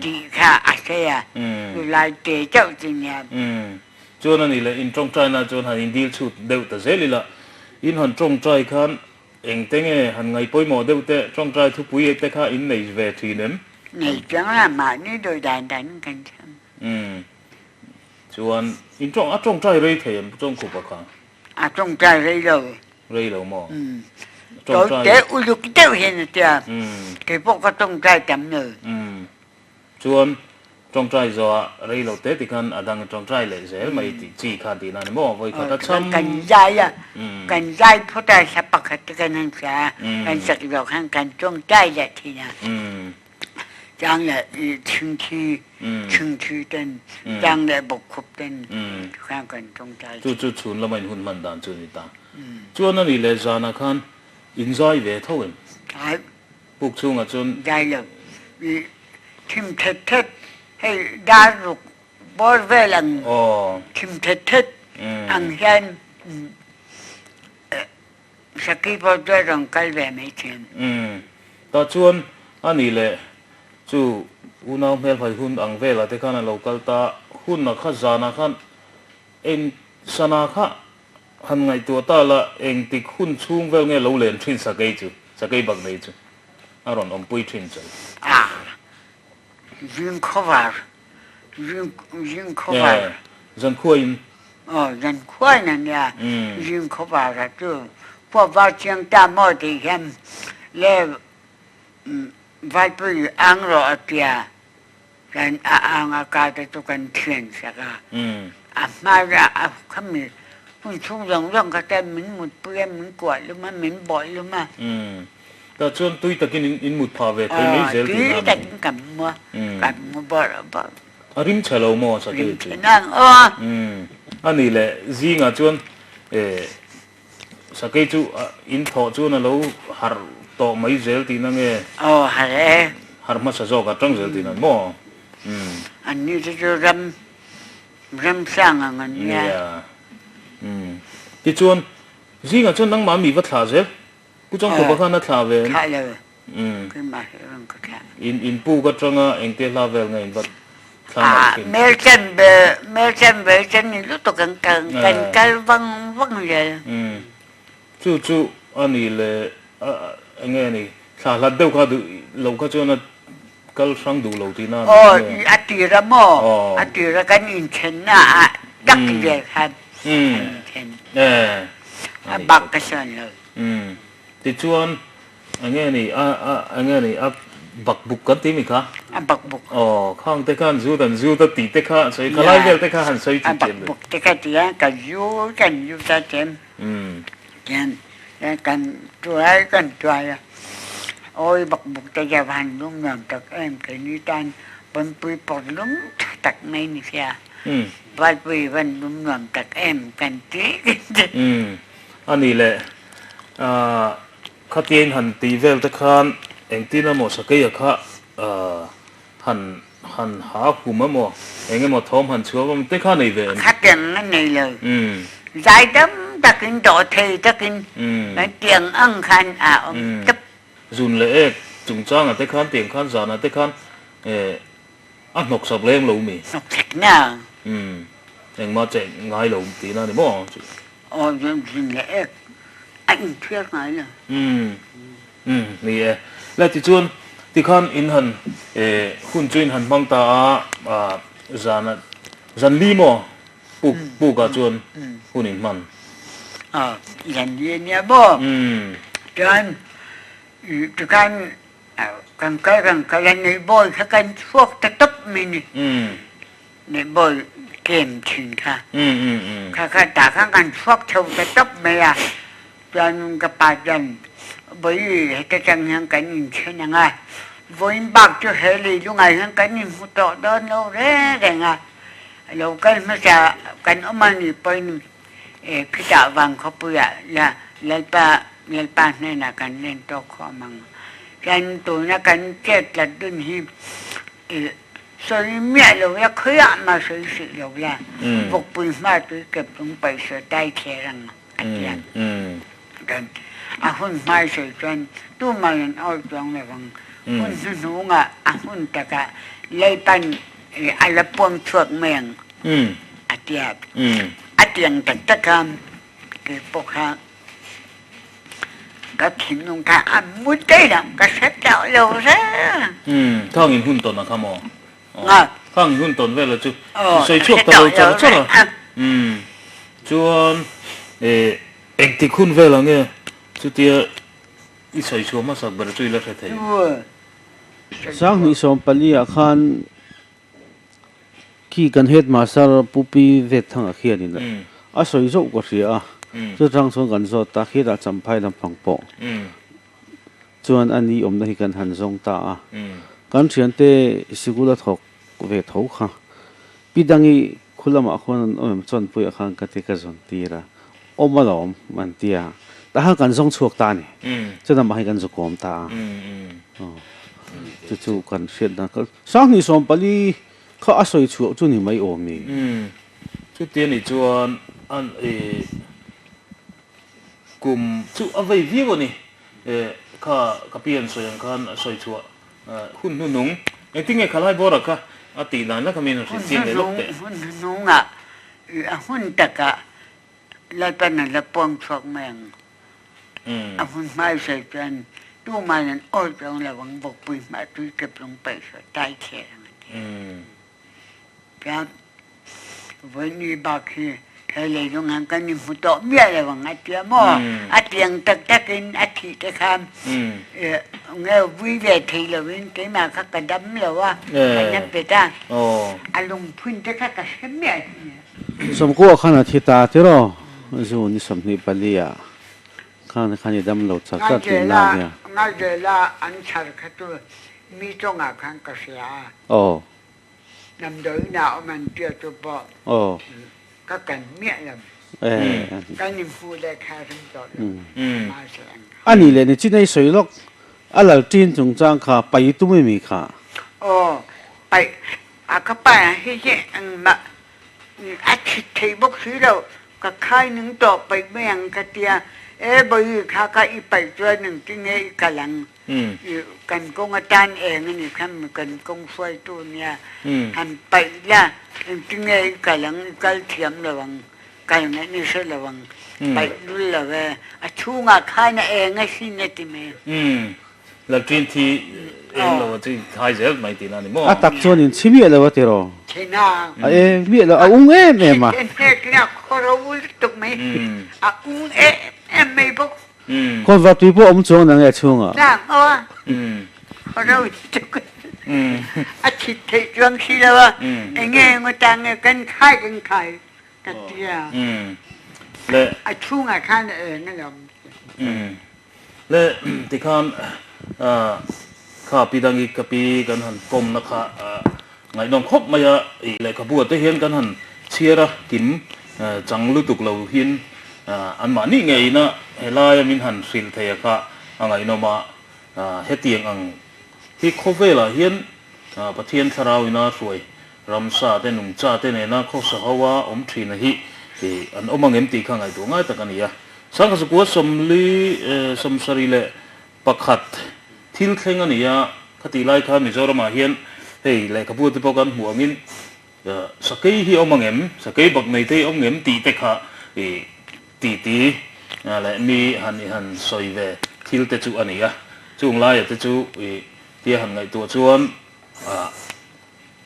tih kha a sawi a, chulai te chauh chu nia. Chuan a ni le, in tawngtaina chuan han indil chhut deuh ta zel ila, in han tawngtai khan Engte nge han ngaih pawimawh deuh teh tawngtai thupui te kha in nei ve thin em? Nei chiang la, mahni dawi dan dan kan thiam. Umm. Chuan in tawng a tawngtai rei thei em Chawngkhupa kha? A tawngtai rei lo. Rei lo maw? Umm. Tawite uluk deuh hian a tia. Umm. Keipawh ka tawngtai tam lo. Umm. Chuan tawngtai zawhah rei lo te tikhan a dang tawngtai leh zel mai tih chi khan tihna a ni maw? Vawi khat a cham. Kan zai a, kan zai phawt a hla pakhat te kan han hria a, kan sak zawh khan kan tawngtai leh thin a. Chang leh thingthi, thingthi ten, chang leh bawkkhup ten khan kan tawngtai thin. Chu chu chhun lama in hun hman dan chu a ni ta. Chuan a nih leh zanah khan in zai ve tho em? Zai. Puk chhungah chuan. Zai lo. I thim thet thet hei dar ruk bawr vel ang thim thet thet ang hian Saki pawh chu a rawn kal ve mai thin. Tah chuan a nih leh chu unau hmelhai hun ang velah te khan a lo kal ta hunah kha zanah khan eng sana kha Han ngaihtuah ta la, engtik hun chhung vel nge lo len thin sakei chu, sakei bak nei chu. a rawn awmpui thin che? A, zing khawvar, zing zing khawvar. E, zan khuain. Aw, zan khuain a nia, zing khawvar a chu pawh var chiang ta maw tih hian le Valpui ang rawh a tia. Kan a ang a ka te chu kan thian sak a, a hma a khami hun chhung zawng zawng kha chuan min mutpui a, min kuah lum a, min bawh lum a. Tah chuan tui takin in mut phah ve thei mai zel tih na. Tui takin kan mu a, kan mu bawrh bawrh. A rim chhe lo maw Sakei chu? Rim chhe nang aw. A nih leh zingah chuan Sakei chu in thawh chuan a lo harh tawh mai zel tihna nge? Aw harh e. Harh hmasa zawk a tang zel tihna maw? Umm. An ni te chu ram ram sang ang an nia. Nia. Umm. Tichuan zingah chuan nangmah mi va thlah zel? Pu Changkhupa khan a thlah ve em? Thlah lo. Keimah hi rawn ka thlah. In in puk atanga engte hla vel nge in va thlah nalh thin? Melchan ve Melchan ve chan ni lutuk ang kan kan kal vang vang zel. Chu chu a ni le enge a ni thla hlat deuh kha duh lo kha chuan a kal hrang duh lo tihna a ni Aw a tir a maw a tir a kan inthenna ah tak vel khan an inthen a bak ka sawn lo. Tichuan Enge ni a a enge ni a bakbuk kan ti mi kha? A bakbuk. Aw khang te khan zut an zut a tih te kha sawi kha lai vel te kha han sawi chi chem. A bakbuk te kha ti a ka zu kan zu ta chem. Tian kan tuai kan tuai a awi bakbuk te ja van lung nuam tak em keini tan pawnpui pawr lung tha tak mai ni sia. Valpui van lung nuam tak em kan ti. A ni le a. Khatiang han tih vel te khan engtin emaw Sakeia kha han han ha hum emaw eng emaw thawm han chhuak emaw te kha nei ve em? Khatiang a nei lo. Zai dam takin dawh thei takin kan tiang ang khan a awm tawp. Zun leh ek chungchangah te khan tiang khan zanah te khan a hnawksak leng lo mi? Hnawksak na. Engmah che ngai lo tihna a ni maw? Aw zun leh ek a inthiar ngai lo. Umm umm ni e. Le tichuan tikhan in han eh hun chu in han hmang ta a zan a zan li maw puk puk ah chuan hun in hman. Aw zan li a nia maw. Chuan tikhan kan kal kan kal a neibawi kha kan chhuak ta tawp mai ni. Nih bawi tlem thin kha. Kha kha tah khan kan chhuak tho ta tawp mai a. Chuan ka pa chuan vawi heta tang hian kan inthen ang a, vawiin bak chu he lei lungah hian kan inhmu tawh dawn lo reng reng a. Lo kal hmasa kan awm a nih pawhin khitah Vangkhawpuiah la Lalpa Lalpa hnenah kan len tawk khawm ang. Chuan tuna kan chet tlat dun hi Sawi miah lo la, khawiah mah sawi hrih lo la, vawkpui hma tui kep lung paih sawi tai thler ang a ti a. Chuan a hun hmai sawi chuan tumah in awi chuang lo vang. Hun hnuhnungah a hun takah Lalpan a la puang chhuak mai ang a ti a. A tiang tak tak a, kei pawh kha Ka thinlung kha a mu daih lo, ka hre tawh lo reng. Umm, khang in hun tawn a kha maw? Nga. Khang in hun tawn vel a chu sawi chhuak ta lo char char a. Umm, chuan eh engtik hun vel ang nge chutia i sawi chhuah hmasak ber chu i la hre thei. 2014 ah khan Khi kan headmaster Pu Pi Vethanga khianin a sawi zauh ka hria a, chutang chuan kan zawt ta khirah Champhai lampang pawh chuan a ni awmna hi kan han zawng ta a, kan thiante sikul a thawk ve tho kha Pi Dangi khu lamah khuan an awm em Chawnpuiah khan ka ti ka zawn tir a, awm alawm an ti a, tah khan kan zawng chhuak ta a ni, chuan amah hi kan zukawm ta a, chu chu kan hriatna. 2014 kha a sawi chhuah chu ni mai awm ni. Umm, chuti a nih chuan an i kum chu a vei viau a ni. E kha ka pi an sawi ang khan a sawi chhuah hun hnuhnung engtin nge khalai bawra kha a tih dan la kha min han hrilh chiang leh lawk teh. Hun hnuhnungah a hun takah Lalpan a la puang chhuak mai ang. A hun hmai sawi chuan. Tuman an awi chuang lo ang vawkpui hmah tui kep lung paih hrawh tai chhe ang a ti. Chuan vawiini bak hi he leilung hian kan inhmu tawh miah lo ang a tia maw? A tiang tak takin a thih te khan nge vui ve thei loin keimah kha ka dam lo a, ka na pet a, a lungphun te kha ka hre miah lo. Sawmkua khan a thi ta tiraw? Zu ni 24 ah. Khan khan i dam lo char char tih na nia. Ngaizela an chhar kha chu mi chungah khan ka hria a. Aw. Damdawiin ah awm an tia chu pawh ka kan miah lo. Kan inhmuh leh kha ring tawh lo. Mahse ang kha. A nih leh ni chin ei sawi lawk a lal ṭin chungchang kha pai tum emi kha? Aw pai a ka pai ang hi hi engmah A thit thei bawk si lo, ka khai ning tawh paih mai ang ka tia, E bawi kha kha i paih chuan engtin nge i kal ang? I kan kawng atan eng a nih kha mi kan kawng hruaitu nia, han paih la engtin nge i kal ang, i kal thiam lo ang, kal ngaih ni hre lo ang, paih lul lo e, a chhungah khan a eng a sin a ti mai. Lalṭin thi eng lo a chi thai zel mai tihna a ni maw? A tak chuan in chhi miah lo a ti raw? Chhi na. A eng miah lo, a ung em em a. Chhi hnek nia khaw ro lutuk mai, a ung em em mai bawk. Khawnvar tui pawh a awm chuang nang e a chhungah. Tlang aw a, khaw ro lutuk a chhit theih chuang si lo a, eng nge eng atang nge kan khai kan khai ka ti a, a chhungah khan a eng alawm. Le tikhan kha pi dangi ka pi kan han kawmna kha ngaihnawm khawp mai a, ih lehkhabu ah te hian kan han chhiar a kim chang lutuk lo hin anmahni ngeiin a helaia min han hrilh thei a kha a ngaihnawm a, hetiang ang hi khawvelah hian Pathian thlarau ina hruai ramsa te nungcha te nena khawsa ho a awm thin a hi an awm angem tih kha ngaihtuah ngai tak a ni a. Sangkha 19 71 thil thleng a ni a, khatih lai khan Mizoramah hian hei lehkhabu te pawh kan hmuh angin sakei hi awm angem, sakei bak nei te hi awm ngem tih te kha ti ti leh mi han i han sawi ve thil te chu a ni a. Chung laia te chu tia han ngaihtuah chuan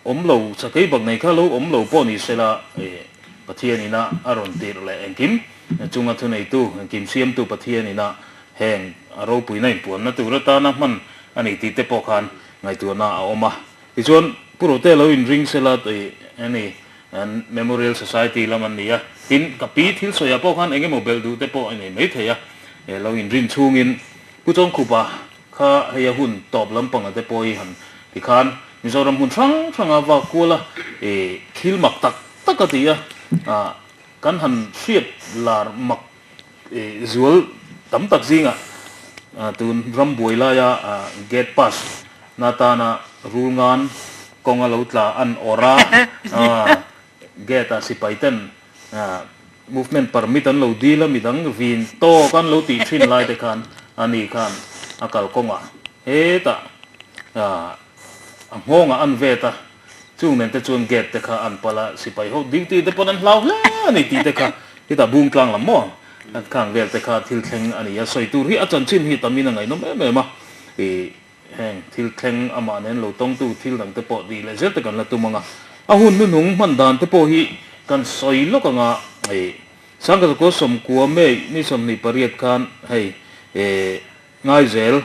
Awm lo, sakei bak nei kha lo awm lo pawh ni sela, Pathian ina a rawn tirh leh engkim chunga thuneitu, engkim siamtu Pathian ina heng a ropuina inpuanna tur atana hman a ni tih te pawh khan ngaihtuahna a awm a. Tichuan, Pu Rote lo inring sela tih a ni, an Memorial Society lam an ni a, tin, ka pi thil sawiah pawh khan eng emaw belh duh te pawh a nei mai thei a, lo inrin chhungin Pu Chawngkhupa Kha hei a hun tawp lampanga te pawh hi han ti khan Mizoram hmun hrang hranga vak kual a, i thil mak tak tak a ti a, kan han hriat lar mak i zual tam tak zingah tun ram buai laia gate pass na tana rul ngan kawnga lo tla an awrh a, gate ah sipai ten Movement permit an lo dil a, midang vin tawk an lo tih thin lai te khan ani khan a kalkawngah hetah a nghawngah an vet a, chung nen te chuan gate te kha an pal a, sipai ho duty te pawn an hlau hle a ni tih te kha hetah bung tlang lam maw an khang vel te kha thil thleng a ni a, sawi tur hi a chanchin hi tamin a ngaihnawm em em a, ih Heng thil thleng amah nen lo tawngtu thil dang te pawh tih leh zel te kan la tum ang a, a hun hnuhnung hman dan te pawh hi kan sawi lawk ang a, hei Sangkazakua 90 May ni 28 khan hei Ngaizel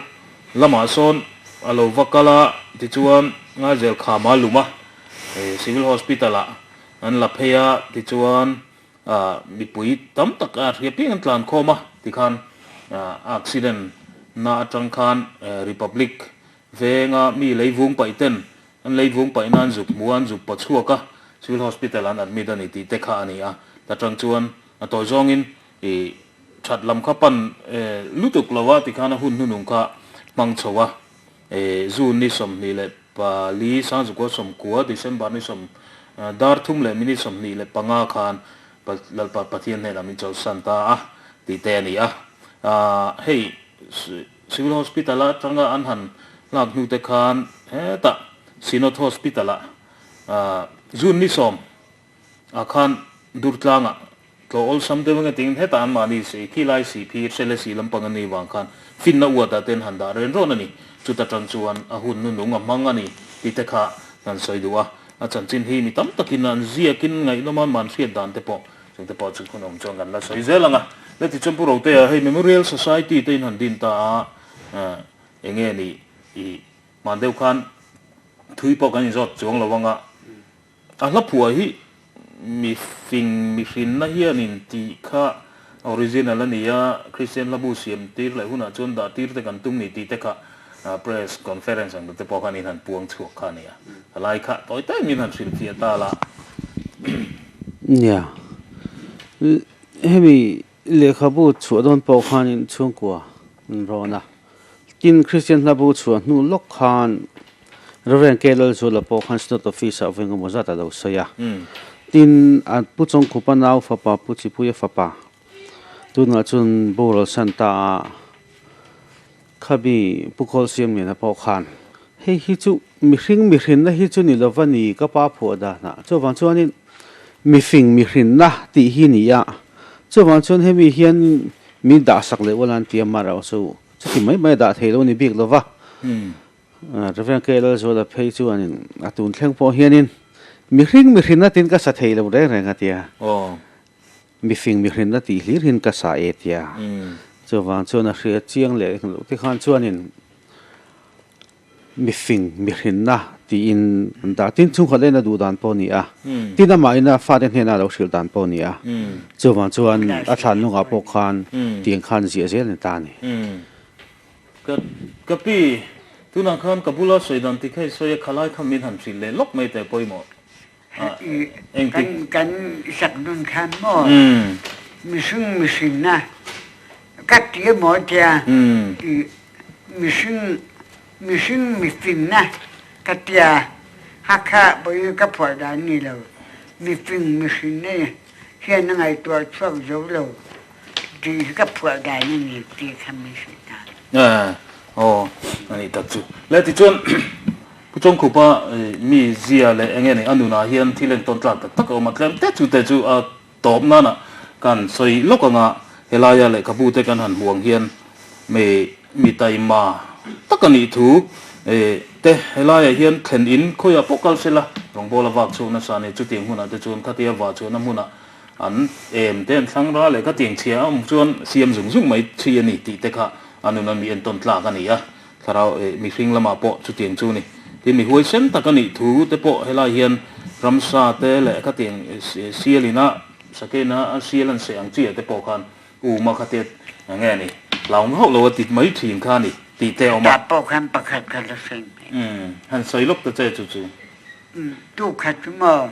lamah sawn a lo va kal a, tichuan Ngaizel khama lum a, Civil Hospital ah an la phei a, tichuan Mipui tam tak a hria piang an tlan khawm a, tikhan accident na atang khan Republic venga mi leivung paih ten an leivung paih nan zuk hmu a, an zuk paw chhuak a, Civil Hospital an admit a ni tih te kha a ni a, ta tang chuan a tawi zawngin i that lam kha pan lutuk lo a, tikhan a hun hnunung kha hmang chho a. June ni 24, 1990, December ni sawm dar thum leh minute 25 khan Lalpa Pathian hnenah min chawlhsan ta a tih te a ni a. Hei Civil Hospital atanga an han lak hnu te khan hetah Synod Hospital ah June ni 10 ah khan Durtlangah. Tlawh awlsam deuh enge tiin hetah an mahni si khi lai si phir sele si lampang an nih vang khan finna uatah ten han dah ren rawn a ni. Chuta tang chuan a hun nu nung a hmang a ni tih te kha kan sawi duh a. A chanchin hi mi tam takin an ziakin ngaihnawm a man hriat dan te pawh chung te pawh chu hun awm chuan kan la sawi zel ang a. Le tichuan Pu Rotea hei Memorial Society te in han din ta a, enge ni i hman deuh khan thui pawh kan inzawt chuang lo ang a. A hla phuah hi mi fing mi hrinna hianin tih kha original a ni a, Kristian hlabu siam tir leh hunah chuan dah tir te kan tum ni tih te kha press conference ang te pawh khan in han puang chhuak kha a ni a, helai kha tawi tawi min han hrilhfiah ta la. Nia, hemi lehkhabu chhuah dawn pawh khanin chhungkua an rawn a, Tin, Kristian hlabu chhuah hnu lawk khan Rev. K. Lalzuala pawh khan Synod Office-ah vawi engemaw zat a lo sawi a. Tin, a Pu Chawngkhupa nau fapa Pu Chipuia fapa tunah chuan boral san ta a, khabi Pu Khawlsiamliana pawh khan hei hi chu mihring mihrinna hi chu ni lova ni ka pa phuah danah chuvang chuanin mifing mihrinna tih hi ni a, chuvang chuan hemi hian Min dah sak leh ual an ti a mah erawh chu chuti mai mai a dah thei lo ni bik lo va. Rev. K. Lalzuala phei chuanin a tun thleng pawh hianin mihring mihrinna tin ka sa thei lo reng reng a ti a. Mifing mihrinna tih hlir hin ka sa e ti a. Chuvang chuan a hria chiang leh loh te khan chuanin Mifing, mihrinna tiin an dah. Tin, chhungkhat lehna duh dan pawh a ni a. Tin, amah ina fate hnena a lo hrilh dan pawh a ni a. Chuvang chuan a thlan nungah pawh khan tiang khan ziah zel a ni ta a ni. Ka, ka pi, tunah khan ka bula sawi dan ti kha i sawi a, khalai kha min han hrilh leh lawk mai teh pawimawh. Engtik? Kan sak nun khan maw mihring mihrinna ka ti emaw tia mihring mihring mifinna ka tia Hakha pawhin ka phuah dan ni lo mifing mihrinna hian a ngaihtuah chhuak zo lo tih hi ka phuah dan a ni tih kha min hrilh ta. Aw a nih tak chu. Le tichuan Pu Chawngkhupa mi zia leh eng nge ni a nunah hian thil entawn tlak tak tak a awm a, tlem te chu te chu a tawp nana kan sawi lawk anga helaia lehkhabu te kan han hmu ang hian mi mi taima tak a nih thu te helaiah hian thlen in khawiah pawh kal sela rawngbawla vak chhuak nasa a ni. Chutiang hmunah te chuan khatia vah chhuahna hmunah an em te an thlang ra leh khatiang chhia a awm chuan siam zung zung mai chi a ni tih te kha a nuna mi entawn tlak a ni a. Thlarau eh mihring lamah pawh chutiang chu ni. Tin, mi huaisen tak a nih thu te pawh helai hian ramsa te leh khatiang sial ina sakeina sial an seh ang chi ah te pawh khan uma kha te nge ni hlauhawm hauh lo a ti mai thin kha a ni tih te a awm a. Tah pawh khan pakhat kha la sawi mai. Umm, han sawi lawk ta che chu chu. Umm, tu khat chu maw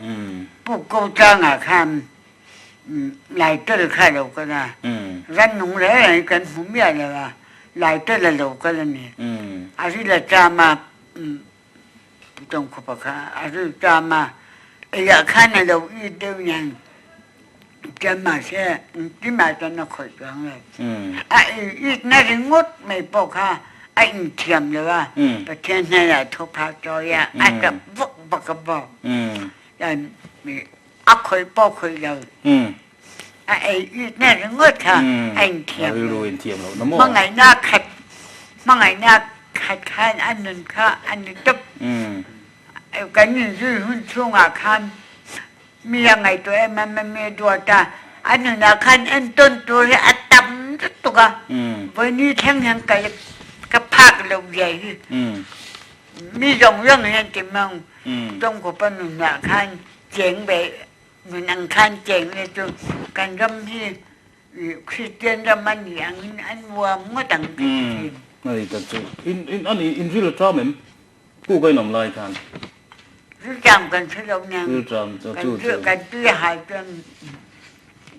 Pu Ko Tlangah khan Laitel kha a lo kal a, rannung reng reng hi kan hmu miah lo a, Laitel a lo kal a ni. A ril a cham a, Tawngkhupa kha a ril cham a, eiah khan a lo it deuh nen chuan mahse engtin-ah chuan a khawih chuang lo. A ei itna ringawt mai pawh kha a inthiam lo a, Pathian hnenah thupha chawi a, a tap vak vak a bawk. A khawih pawh khawih lo. A ei itna ringawt kha a inthiam lo. Hmangaihna khat hmangaihna khat khan a nun kha a ni tawp. Kan inzui hun chhungah khan mi a ngaihtuah em em a, mi a duat a, a nunah khan entawn tur hi a tam lutuk a. Vawini thleng hian ka phak loh zia hi mi zawng zawng hian ti mang Tawngkawpa nunah khan cheng ve nun ang khan cheng le chu kan ram hi Kristian ram a nih angin an nuam ngawt ang ka ti thin. Hei tak chu in in ani in ril a ṭam em? Puk a inawm lai khan. Rilṭam kan hre lo nia. Rilṭam chu chu chu. Kan tui a hal chuan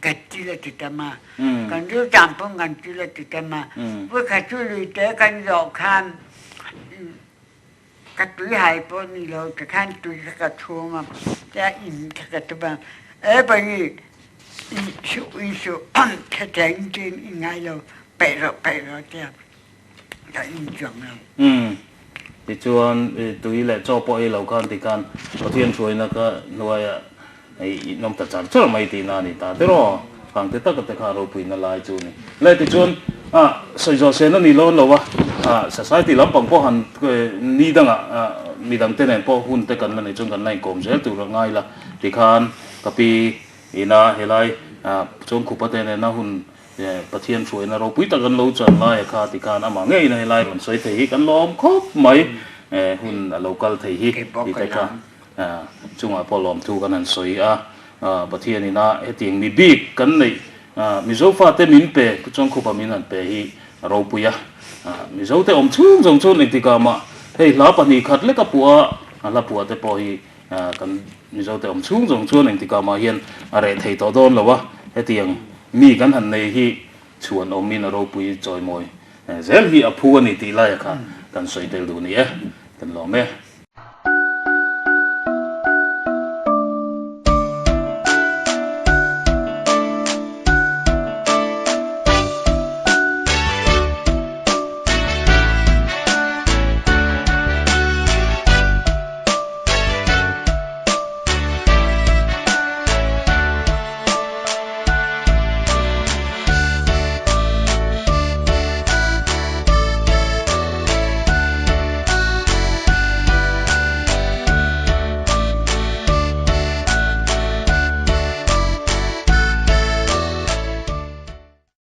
kan til a ti tam a. Kan rilṭam pawn kan til a ti tam a. Vawikhat chu luite kan zawh khan Ka tui hai pawh ni lo tikhan tui kha ka chhung a, tia in kha ka tum a, e bawi in suh in suh thacheng tiin i ngai lo peih rawh peih rawh tia ka in chuang lo. Umm tichuan tui leh chaw pawh ei lo khan tikhan Pathian hruaina kha hnuaiah i nawm ta char char mai tihna a ni ta tiraw? Khang te taka te kha ropuina lai chu ni. Le tichuan ah sawi zawh sen a ni lo lo a, ah society lampang pawh han ni dangah ah midang te nen pawh hun te kan la nei chuan kan la inkawm zel tur a ngai la tikhan ka pi ina helai ah Chawngkhupa te nena hun Pathian hruaina ropui tak an lo chan lai a kha tikhan amah ngeiin a helai rawn sawi thei hi kan lawm khawp mai hun a lo kal thei hi tih te kha chungah pawh lawmthu kan han sawi a. Pathianin a hetiang mi bik kan neih Mizo fate min pe Chawngkhupa min han pe hi a ropui a. Mizote awm chhung zawng chuan engtikah mah hei hla 2 khat lek a puah a, a hla puah te pawh hi kan Mizote awm chhung zawng chuan engtikah mah hian a reh thei tawh dawn lo a. Hetiang mi kan han nei hi chhuan awmin a ropui chawimawi zel hi a phu a ni tih laia kha kan sawi tel duh ni e. Kan lawm e.